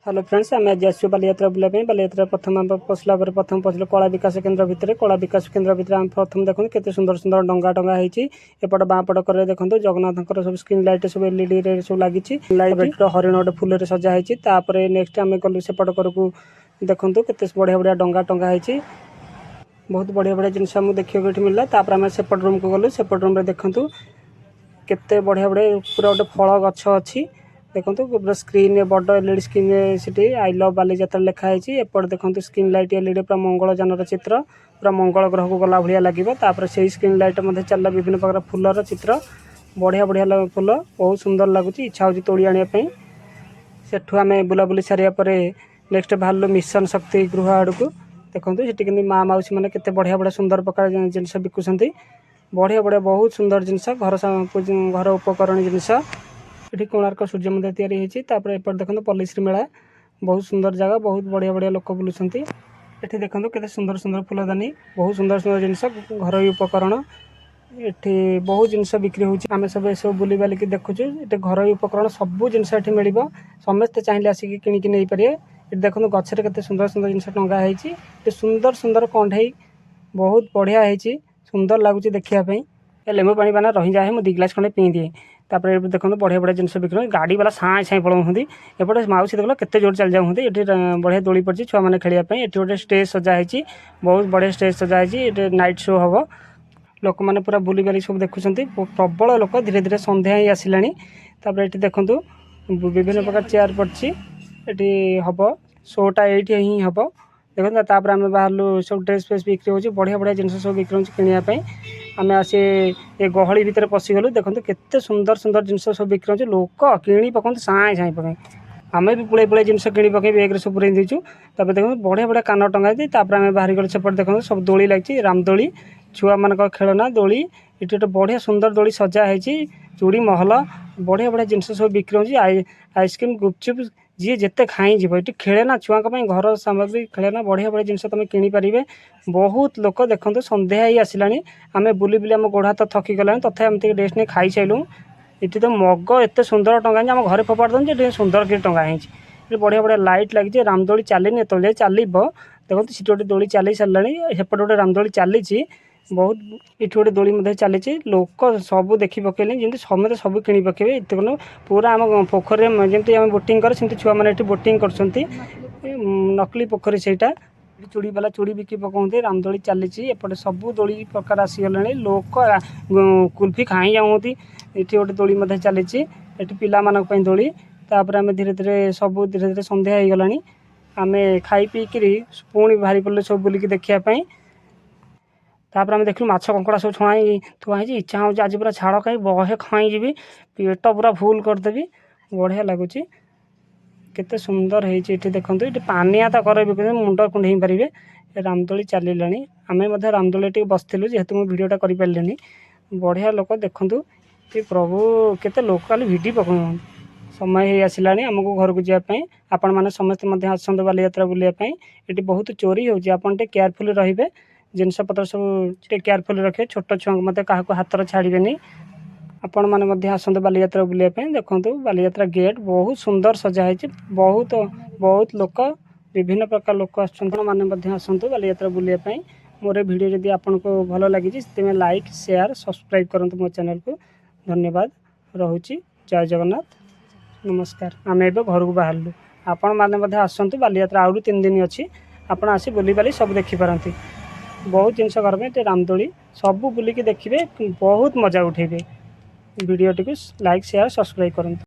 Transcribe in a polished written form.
Hello friends, ଆମେ ଆଜି ଆସିଛୁ ବାଲିଯାତ୍ରା ବୁଲିବା ପାଇଁ। ବାଲିଯାତ୍ରା ପ୍ରଥମ ଆମେ ପଶିଲା ପରେ ପ୍ରଥମ ପଶିଲୁ କଳା ବିକାଶ କେନ୍ଦ୍ର ଭିତରେ। କଳା ବିକାଶ କେନ୍ଦ୍ର ଭିତରେ ଆମେ ପ୍ରଥମ ଦେଖନ୍ତୁ କେତେ ସୁନ୍ଦର ସୁନ୍ଦର ଡଙ୍ଗା ଟଙ୍ଗା ହେଇଛି। ଏପଟ ବାଁ ପଟ କରରେ ଦେଖନ୍ତୁ ଜଗନ୍ନାଥଙ୍କର ସବୁ ସ୍କ୍ରିନ୍ ଲାଇଟ୍ ସବୁ ଏଲଇଡିରେ ସବୁ ଲାଗିଛି। ଲାଇଟ୍ ହରିଣ ଗୋଟେ ଫୁଲରେ ସଜା ହେଇଛି। ତାପରେ ନେକ୍ସଟ ଆମେ ଗଲୁ ସେପଟ କରକୁ। ଦେଖନ୍ତୁ କେତେ ବଢ଼ିଆ ବଢ଼ିଆ ଡଙ୍ଗା ଟଙ୍ଗା ହେଇଛି। ବହୁତ ବଢ଼ିଆ ବଢ଼ିଆ ଜିନିଷ ଆମକୁ ଦେଖିବାକୁ ଏଠି ମିଳିଲା। ତାପରେ ଆମେ ସେପଟ ରୁମକୁ ଗଲୁ। ସେପଟ ରୁମରେ ଦେଖନ୍ତୁ କେତେ ବଢ଼ିଆ ବଢ଼ିଆ ପୁରା ଗୋଟେ ଫଳ ଗଛ ଅଛି। ଦେଖନ୍ତୁ, ପୁରା ସ୍କ୍ରିନରେ, ବଡ଼ ଏଲଇଡି ସ୍କ୍ରିନରେ ସେଠି "I love Baliyatra" ଲେଖା ହେଇଛି। ଏପଟେ ଦେଖନ୍ତୁ, ସ୍କ୍ରିନ୍ ଲାଇଟ୍ ଏଲଇଡି ପୁରା ମଙ୍ଗଳଯାନର ଚିତ୍ର, ପୁରା ମଙ୍ଗଳ ଗ୍ରହକୁ ଗଲା ଭଳିଆ ଲାଗିବ। ତାପରେ ସେଇ ସ୍କ୍ରିନ୍ ଲାଇଟ୍ ମଧ୍ୟ ଚାଲିଲା ବିଭିନ୍ନ ପ୍ରକାର ଫୁଲର ଚିତ୍ର। ବଢ଼ିଆ ବଢ଼ିଆ ଫୁଲ, ବହୁତ ସୁନ୍ଦର ଲାଗୁଛି। ଇଚ୍ଛା ହେଉଛି ତୋଳି ଆଣିବା ପାଇଁ। ସେଠୁ ଆମେ ବୁଲାବୁଲି ସାରିବା ପରେ ନେକ୍ସଟ ବାହାରିଲୁ ମିଶନ ଶକ୍ତି ଗୃହ ଆଡ଼କୁ। ଦେଖନ୍ତୁ, ସେଠି କେମିତି ମା ମାଉସୀ ମାନେ କେତେ ବଢ଼ିଆ ବଢ଼ିଆ ସୁନ୍ଦର ପ୍ରକାର ଜିନିଷ ବିକୁଛନ୍ତି। ବଢ଼ିଆ ବଢ଼ିଆ ବହୁତ ସୁନ୍ଦର ଜିନିଷ, ଘର ଉପକରଣ ଜିନିଷ। ଏଠି କୋଣାର୍କ ସୂର୍ଯ୍ୟ ମନ୍ଦିର ତିଆରି ହେଇଛି। ତାପରେ ଏପଟେ ଦେଖନ୍ତୁ ପଲ୍ଲିଶ୍ରୀ ମେଳା। ବହୁତ ସୁନ୍ଦର ଜାଗା, ବହୁତ ବଢ଼ିଆ ବଢ଼ିଆ ଲୋକ ବୁଲୁଛନ୍ତି। ଏଠି ଦେଖନ୍ତୁ କେତେ ସୁନ୍ଦର ସୁନ୍ଦର ଫୁଲଦାନୀ, ବହୁତ ସୁନ୍ଦର ସୁନ୍ଦର ଜିନିଷ, ଘରୋଇ ଉପକରଣ। ଏଠି ବହୁତ ଜିନିଷ ବିକ୍ରି ହେଉଛି। ଆମେ ସବୁ ଏସବୁ ବୁଲିବାଲିକି ଦେଖୁଛୁ। ଏଠି ଘରୋଇ ଉପକରଣ ସବୁ ଜିନିଷ ଏଠି ମିଳିବ। ସମସ୍ତେ ଚାହିଁଲେ ଆସିକି କିଣିକି ନେଇପାରିବେ। ଏଠି ଦେଖନ୍ତୁ, ଗଛରେ କେତେ ସୁନ୍ଦର ସୁନ୍ଦର ଜିନିଷ ଟଙ୍ଗା ହେଇଛି। ଏଠି ସୁନ୍ଦର ସୁନ୍ଦର କଣ୍ଢେଇ, ବହୁତ ବଢ଼ିଆ ହେଇଛି, ସୁନ୍ଦର ଲାଗୁଛି ଦେଖିବା ପାଇଁ। ଏ ଲେମ୍ବୁ ପାଣି ବାନା ରହିଯାଏ, ମୁଁ 2 ଗ୍ଲାସ୍ ଖଣ୍ଡେ ପିଇ ଦିଏ। ତାପରେ ଏବେ ଦେଖନ୍ତୁ, ବଢ଼ିଆ ବଢ଼ିଆ ଜିନିଷ ବିକ୍ରି ହେଉଛି। ଗାଡ଼ି ବାଲା ସାଇଁ ସାଇଁ ପଳାଉଛନ୍ତି। ଏପଟେ ମାଉସୀ ଦେଖିଲ କେତେ ଜୋର ଚାଲି ଯାଉଛନ୍ତି। ଏଠି ବଢ଼ିଆ ଦୋଳି ପଡ଼ିଛି ଛୁଆମାନେ ଖେଳିବା ପାଇଁ। ଏଠି ଗୋଟେ ଷ୍ଟେଜ୍ ସଜା ହେଇଛି, ବହୁତ ବଢ଼ିଆ ଷ୍ଟେଜ୍ ସଜା ହେଇଛି। ଏଠି ନାଇଟ୍ ଶୋ ହେବ। ଲୋକମାନେ ପୁରା ବୁଲିବାଲି ସବୁ ଦେଖୁଛନ୍ତି। ପ୍ରବଳ ଲୋକ। ଧୀରେ ଧୀରେ ସନ୍ଧ୍ୟା ହେଇ ଆସିଲାଣି। ତାପରେ ଏଠି ଦେଖନ୍ତୁ, ବିଭିନ୍ନ ପ୍ରକାର ଚେୟାର ପଡ଼ିଛି। ଏଠି ହବ ଶୋଟା, ଏଇଠି ହିଁ ହବ। ଦେଖନ୍ତୁ, ତାପରେ ଆମେ ବାହାରିଲୁ। ସବୁ ଡ୍ରେସ୍ ଫ୍ରେସ୍ ବିକ୍ରି ହେଉଛି। ବଢ଼ିଆ ବଢ଼ିଆ ଜିନିଷ ସବୁ ବିକ୍ରି ହେଉଛି। କିଣିବା ପାଇଁ ଆମେ ଆସି ଏ ଗହଳି ଭିତରେ ପଶିଗଲୁ। ଦେଖନ୍ତୁ, କେତେ ସୁନ୍ଦର ସୁନ୍ଦର ଜିନିଷ ସବୁ ବିକ୍ରି ହେଉଛି। ଲୋକ କିଣି ପକାନ୍ତି ସାଇଁ ସାଇଁ ପକାଇ। ଆମେ ବି ପୁଳେଇ ପୁଳେଇ ଜିନିଷ କିଣି ପକାଇ ବେଗ୍ରେ ସବୁ ପୁରେଇ ଦେଇଛୁ। ତାପରେ ଦେଖନ୍ତୁ, ବଢ଼ିଆ ବଢ଼ିଆ କାନ ଟଙ୍ଗା ହେଇଛି। ତାପରେ ଆମେ ବାହାରି ଗଲୁ ସେପଟେ। ଦେଖନ୍ତୁ, ସବୁ ଦୋଳି ଲାଗିଛି, ରାମଦୋଳି, ଛୁଆମାନଙ୍କ ଖେଳନା ଦୋଳି। ଏଠି ଗୋଟେ ବଢ଼ିଆ ସୁନ୍ଦର ଦୋଳି ସଜା ହେଇଛି। ଚୁଡ଼ି ମହଲ, ବଢ଼ିଆ ବଢ଼ିଆ ଜିନିଷ ସବୁ ବିକ୍ରି ହେଉଛି। ଆଇସ୍କ୍ରିମ୍, ଗୁପଚୁପ୍, ଯିଏ ଯେତେ ଖାଇଯିବ। ଏଠି ଖେଳନା, ଛୁଆଙ୍କ ପାଇଁ ଘର ସାମଗ୍ରୀ, ଖେଳନା, ବଢ଼ିଆ ବଢ଼ିଆ ଜିନିଷ ତୁମେ କିଣିପାରିବେ। ବହୁତ ଲୋକ। ଦେଖନ୍ତୁ, ସନ୍ଧ୍ୟା ହେଇ ଆସିଲାଣି। ଆମେ ବୁଲି ବୁଲି ଆମ ଗୋଡ଼ ହାତ ଥକି ଗଲାଣି। ତଥାପି ଆମେ ଟିକେ ରେଷ୍ଟ ନେଇ ଖାଇସାରିଲୁ। ଏଠି ତ ମଗ ଏତେ ସୁନ୍ଦର ଟଙ୍ଗା ହେଇଛି, ଆମ ଘରେ ଫୋପାଡ଼ି ଦେଉଛନ୍ତି। ଏଠି ସୁନ୍ଦର କରି ଟଙ୍ଗା ହେଇଛି। ଏଠି ବଢ଼ିଆ ବଢ଼ିଆ ଲାଇଟ୍ ଲାଗିଛି। ରାମଦୋଳି ଚାଲିନି ଏତେବେଳେ ଯାଏ, ଚାଲିବ। ଦେଖନ୍ତୁ, ସେଠି ଗୋଟେ ଦୋଳି ଚାଲି ସାରିଲାଣି। ସେପଟେ ଗୋଟେ ରାମଦୋଳି ଚାଲିଛି। ବହୁତ ଏଠି ଗୋଟେ ଦୋଳି ମଧ୍ୟ ଚାଲିଛି। ଲୋକ ସବୁ ଦେଖି ପକେଇଲେ, ଯେମିତି ସମସ୍ତେ ସବୁ କିଣି ପକେଇବେ। ଏତେ କଣ ପୁରା ଆମ ପୋଖରୀରେ ଯେମିତି ଆମେ ବୋଟିଂ କରେ, ସେମିତି ଛୁଆମାନେ ଏଠି ବୋଟିଂ କରୁଛନ୍ତି। ନକଲି ପୋଖରୀ ସେଇଟା। ଏଠି ଚୁଡ଼ି ବାଲା ଚୁଡ଼ି ବିକି ପକାନ୍ତି। ରାମଦୋଳି ଚାଲିଛି। ଏପଟେ ସବୁ ଦୋଳି ପ୍ରକାର ଆସିଗଲାଣି। ଲୋକ କୁଲଫି ଖାଇ ଯାଉଛନ୍ତି। ଏଠି ଗୋଟେ ଦୋଳି ମଧ୍ୟ ଚାଲିଛି। ଏଠି ପିଲାମାନଙ୍କ ପାଇଁ ଦୋଳି। ତାପରେ ଆମେ ଧୀରେ ଧୀରେ ସବୁ ଧୀରେ ଧୀରେ ସନ୍ଧ୍ୟା ହେଇଗଲାଣି। ଆମେ ଖାଇ ପିଇକିରି ପୁଣି ବାହାରି ପଡ଼ିଲୁ ସବୁ ବୁଲିକି ଦେଖିବା ପାଇଁ। ତାପରେ ଆମେ ଦେଖିଲୁ ମାଛ କଙ୍କଡ଼ା ସବୁ ଛଣା ହେଇ ଥୁଆ ହେଇଛି। ଇଚ୍ଛା ହେଉଛି ଆଜି ପୁରା ଛାଡ଼ ଖାଇ ବହେ ଖାଇଯିବି, ପେଟ ପୁରା ଫୁଲ୍ କରିଦେବି। ବଢ଼ିଆ ଲାଗୁଛି। କେତେ ସୁନ୍ଦର ହେଇଛି ଏଠି ଦେଖନ୍ତୁ। ଏଠି ପାନିଆ ତ କରେ ବିକୁଛନ୍ତି, ମୁଣ୍ଡ କୁଣ୍ଡେଇ ପାରିବେ। ଏ ରାମଦୋଳି ଚାଲିଲାଣି। ଆମେ ମଧ୍ୟ ରାମଦୋଳି ଟିକେ ବସିଥିଲୁ, ଯେହେତୁ ମୁଁ ଭିଡ଼ିଓଟା କରିପାରିଲିନି। ବଢ଼ିଆ ଲୋକ ଦେଖନ୍ତୁ। ଏ ପ୍ରଭୁ, କେତେ ଲୋକ, ଖାଲି ଭିଡ଼ି ପକାଉଛନ୍ତି। ସମୟ ହେଇ ଆସିଲାଣି ଆମକୁ ଘରକୁ ଯିବା ପାଇଁ। ଆପଣମାନେ ସମସ୍ତେ ମଧ୍ୟ ଆସନ୍ତୁ ବାଲିଯାତ୍ରା ବୁଲିବା ପାଇଁ। ଏଠି ବହୁତ ଚୋରି ହେଉଛି, ଆପଣ ଟିକେ କେୟାରଫୁଲ୍ ରହିବେ। ଜିନିଷପତ୍ର ସବୁ ଟିକେ କେୟାରଫୁଲ୍ ରଖିବେ। ଛୋଟ ଛୁଆଙ୍କୁ ମଧ୍ୟ କାହାକୁ ହାତରେ ଛାଡ଼ିବେନି। ଆପଣମାନେ ମଧ୍ୟ ଆସନ୍ତୁ ବାଲିଯାତ୍ରା ବୁଲିବା ପାଇଁ। ଦେଖନ୍ତୁ, ବାଲିଯାତ୍ରା ଗେଟ୍ ବହୁତ ସୁନ୍ଦର ସଜା ହେଇଛି। ବହୁତ ବହୁତ ଲୋକ, ବିଭିନ୍ନ ପ୍ରକାର ଲୋକ ଆସୁଛନ୍ତି। ଆପଣମାନେ ମଧ୍ୟ ଆସନ୍ତୁ ବାଲିଯାତ୍ରା ବୁଲିବା ପାଇଁ। ମୋର ଏ ଭିଡ଼ିଓ ଯଦି ଆପଣଙ୍କୁ ଭଲ ଲାଗିଛି, ସେଥିପାଇଁ ଲାଇକ୍, ସେୟାର, ସବସ୍କ୍ରାଇବ୍ କରନ୍ତୁ ମୋ ଚ୍ୟାନେଲକୁ। ଧନ୍ୟବାଦ, ରହୁଛି। ଜୟ ଜଗନ୍ନାଥ, ନମସ୍କାର। ଆମେ ଏବେ ଘରକୁ ବାହାରିଲୁ। ଆପଣମାନେ ମଧ୍ୟ ଆସନ୍ତୁ ବାଲିଯାତ୍ରା। ଆହୁରି 3 ଦିନ ଅଛି। ଆପଣ ଆସି ବୁଲିବାଲି ସବୁ ଦେଖିପାରନ୍ତି। ବହୁତ ଜିନିଷ ଘର ପାଇଁ, ଟିକେ ରାମଦୋଳି ସବୁ ବୁଲିକି ଦେଖିବେ, ବହୁତ ମଜା ଉଠେଇବେ। ଭିଡ଼ିଓଟିକୁ ଲାଇକ୍, ସେୟାର, ସବସ୍କ୍ରାଇବ୍ କରନ୍ତୁ।